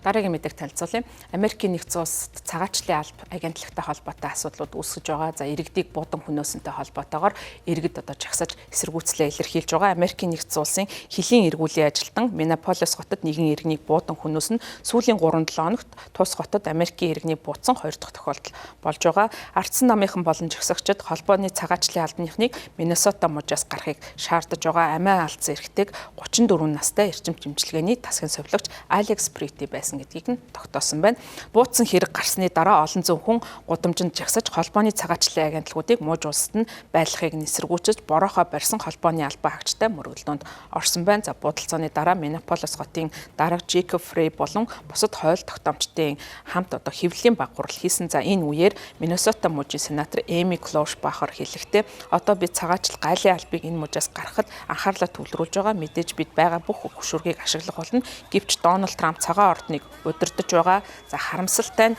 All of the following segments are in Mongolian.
Дараагийн мэдээг танилцуулъя. Америкийн нэгдсэн улсад цагаачлалын алба агентлагтай холбоотой асуудлууд үүсгэж байгаа. За, иргэдийг буудан хөнөөсөнтэй холбоотойгоор иргэд одоо жагсаж эсэргүүцлээ илэрхийлж байгаа. Америкийн нэгдсэн улсын хөлийн эргүүлийн ажилтан Миннеаполис хотод нэгэн иргэнийг буудан хөнөөс нь сүүлийн 3-7 хоногт тус хотод Америкийн иргэнийг буудсан хоёр дахь тохиолдол болж байгаа. Ардсан намынхан болон жагсагчид холбооны цагаачлалын албаныхныг Миннесота мужаас гарахыг шаардаж байгаа. Амиа алдсан эрэгтэйг 34 настай эрчим эмчилгээний тасгийн совилогч Алекс Прити байсан гэдгийг нь тогтоосон байна. Бууцсан хэрэг гарсны дараа олон зуун хүн гудамжинд жагсаж холбооны цагаачлалын агентлагуудыг мууж улсад нь байлгахыг нь эсэргүүцэж бороохон барьсан холбооны албан хаагчтай мөргөлдөөнд орсон байна. За, буудалцааны дараа Миннеаполис хотын дарга Джейкоб Фрей болон бусад хууль тогтоомждын хамт одоо хэвлэлийн баг гурал хийсэн. За, энэ үеэр Миннесота мужийн сенатор Эми Клоушбахер хэлэхдээ одоо бид цагаачлал гайлын албыг энэ мужаас гаргахад анхаарлаа төвлөрүүлж байгаа. Мэдээж бид байгаа бүх хөшүүргийг ашиглах болно. Гэвч Дональд Трамп цагаан ордныг удирдах байгаа. За, харамсалтай нь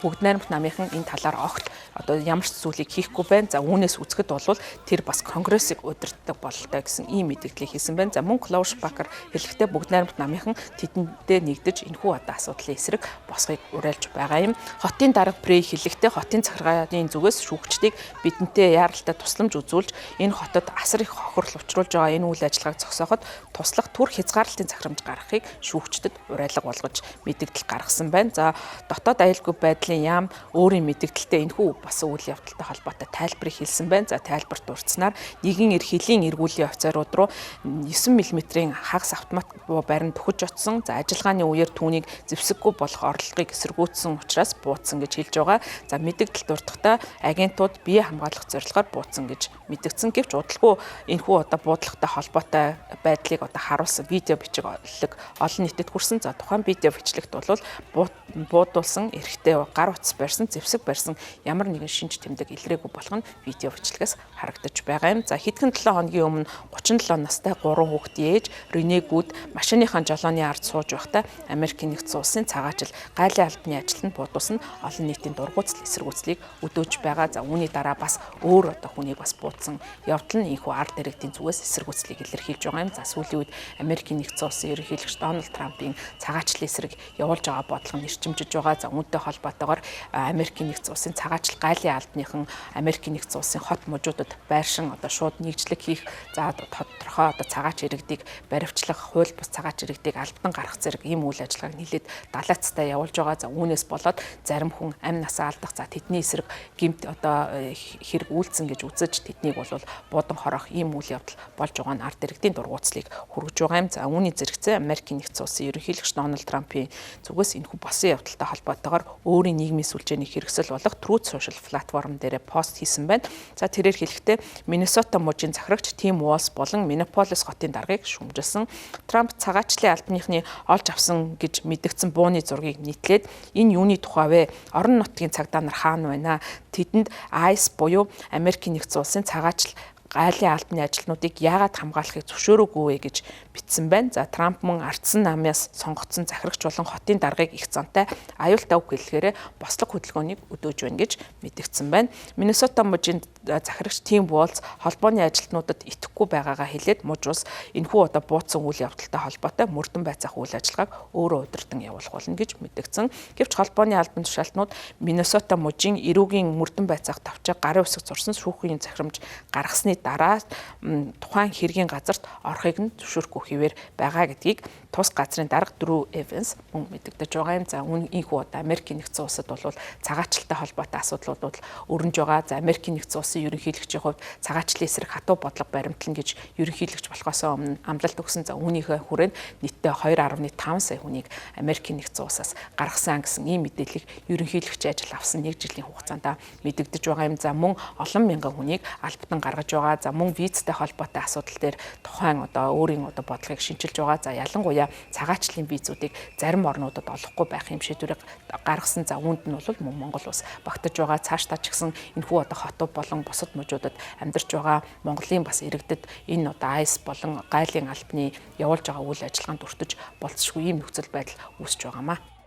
бүгд найрамдах намынхан энэ талаар огт одоо ямар ч зүйлийг хийхгүй байна. За, үүнээс үзэхэд бол тэр бас конгрессыг удирддаг бололтой гэсэн ийм мэдээллийг хийсэн байна. За, мөн Клоушбахер хэлэхдээ бүгд найрамдах намынхан тэдэндээ нэгдэж энэхүү одоо асуудлын эсрэг босхийг уриалж байгаа юм. Хотын дарга Прей хэлэхдээ хотын захиргааны зүгээс шүүгчдийг бидэнтэй яаралтай тусламж үзүүлж энэ хотод асар их хохирол учруулж байгаа энэ үйл ажиллагааг зогсооход туслах түр хязгаарлалтын захирамж гаргахыг шүүгчдэд уриалга болгож мэдэгдэл гаргасан байна. За, дотоод аюулгүй байдлын яам өөрийн мэдэгдэлтэй энэхүү бас үйл явдалтай холбоотой тайлбарыг хэлсэн байна. За, тайлбарт дурдсанаар нэгэн эр хөлийн эргүүлийн офицерууд руу 9 мм-ийн хагас автомат барин төхөж очсон. За, ажиллагааны үеэр түүнийг зэвсэггүй болох оролдлогыг эсэргүүцсэн учраас бууцсан гэж хэлж байгаа. За, мэдэгдэл дурдахдаа агентууд бие хамгаалах зорилгоор бууцсан гэж мэдэгдсэн. Гэвч удалгүй энэхүү одоо буудлагатай холбоотой байдлыг одоо харуулсан видео бичлэг олон нийтэд хүрсэн. За, тухайн видео бичлэгт бол буудулсан эрэгтэй гар утас барьсан, зэвсэг барьсан ямар нэгэн шинж тэмдэг илрээгүй болох нь видео бичлэгээс харагдаж байгаа юм. За, хэдхэн 7 хоногийн өмнө 37 настай 3 хүүхэд ээж Рене Гүд машиныхаа жолооны ард сууж байхдаа Америкийн нэгдсэн улсын цагаачил гайлын албаны ажилтнанд буудуулсан олон нийтийн дургуутсал эсэргүүцлийг өдөөж байгаа. За, үүний дараа бас өөр одоо хүнийг бас буудсан явдал нь энэхүү ард иргэдийн зүгээс эсэргүүцлийг илэрхийлж байгаа юм. За, сүүлийн үед Америкийн нэгдсэн улсын ерөнхийлөгч Дональд Трампын цагаачлалын эсрэг явуулж байгаа бодлого нь эрчимжиж байгаа. За, үүнтэй холбоотойгоор Америкийн нэгдсэн улсын цагаачлал гайлын албаныхан Америкийн нэгдсэн улсын хот мужуудад байршин одоо шууд нэгжлэг хийх, за тодорхой одоо цагаач иргэдийг баривчлах, хууль бус цагаач иргэдийг албадан гаргах зэрэг ийм үйл ажиллагааг нэлээд далайцтай явуулж байгаа. За, үүнээс болоод зарим хүн амь насаа алдах, за тэдний эсрэг гэмт одоо хэрэг үйлдсэн гэж үзэж тэднийг бол буудан хороох ийм үйл явдал болж байгаа нь ард иргэдийн дургуутслыг хүргэж байгаа юм. За, үүний зэрэгцээ Америкийн нэгдсэн улсын ерөнхийлөгч Дональд Трампын зүгээс энэхүү болсон явдалтай холбоотойгоор өөрийн нийгмийн сүлжээний хэрэгсэл болох Truth Social платформ дээр пост хийсэн байна. За, тэрээр хэлэхдээ Миннесота мужийн захирагч Тим Уолс болон Миннеаполис хотын даргаыг шүүмжилсэн. Трамп цагаачлалын албаныхны олж авсан гэж мэдэгдсэн бууны зургийг нийтлээд энэ юуны тухай вэ? Орон нутгийн цагдаа нар хаана байна? Тэдэнд ICE буюу Америкийн нэгдсэн улсын цагаачлал гайлын албаны ажилтнуудыг яагаад хамгаалахыг зөвшөөрөөгүй вэ гэж бичсэн байна. За, Трамп мөн ардсан намаас сонгогдсон захирагч болон хотын даргаыг их зантай аюултай үг хэллэгээрээ бослого хөдөлгөөнийг өдөөж байна гэж мэдэгдсэн байна. Миннесота мужийн захирагч Тим Уолз холбооны ажилтнуудад итгэхгүй байгаагаа хэлээд муж улс энэхүү одоо бууцсан үйл явдалтай холбоотой мөрдөн байцаах үйл ажиллагааг өөрөө удирдан явуулах болно гэж мэдэгдсэн. Гэвч холбооны албан тушаалтнууд Миннесота мужийн эрүүгийн мөрдөн байцаах товчоо гарын үсэг зурсан шүүхийн захирамж гаргасны дараа тухайн хэргийн газарт орохыг нь зөвшөөрөхгүй хэвээр байгаа гэдгийг тус газрын дарга Дрю Эванс мөн мэдэгдэж байгаа юм. За, энэхүү одоо Америкийн нэгдсэн улсад бол цагаачлалтай холбоотой асуудлууд бол өрнөж байгаа. За, Америкийн нэгдсэн улсын ерөнхийлөгчийн хувьд цагаачлалын эсрэг хатуу бодлого баримтлана гэж ерөнхийлөгч болохоос өмнө амлалт өгсөн. За, үүнийхээ хүрээнд нийтдээ 2.5 сая хүнийг Америкийн нэгдсэн улсаас гаргасан гэсэн ийм мэдээллийг ерөнхийлөгчийн ажил авсан нэг жилийн хугацаанд мэдэгдэж байгаа юм. За, мөн олон мянган хүнийг албадан гаргаж байгаа. За, мөн визтэй холбоотой асуудал дээр тухайн одоо өөрийн одоо бодлогыг шинчилж байгаа. За, ялангуяа цагаачлалын визүүдийг зарим орнуудад олохгүй байх юм шийдвэрийг гаргасан. За, үүнд нь бол мөн Монгол улс багтаж байгаа. Цаашдаа ч гэсэн энэхүү одоо хотууд болон бусад мужуудад амьдарч байгаа Монголын бас иргэдэд энэ одоо ICE болон гайлын албаны явуулж байгаа үйл ажиллагаанд өртөж болцсошгүй ийм нөхцөл байдал үүсэж байгаамаа.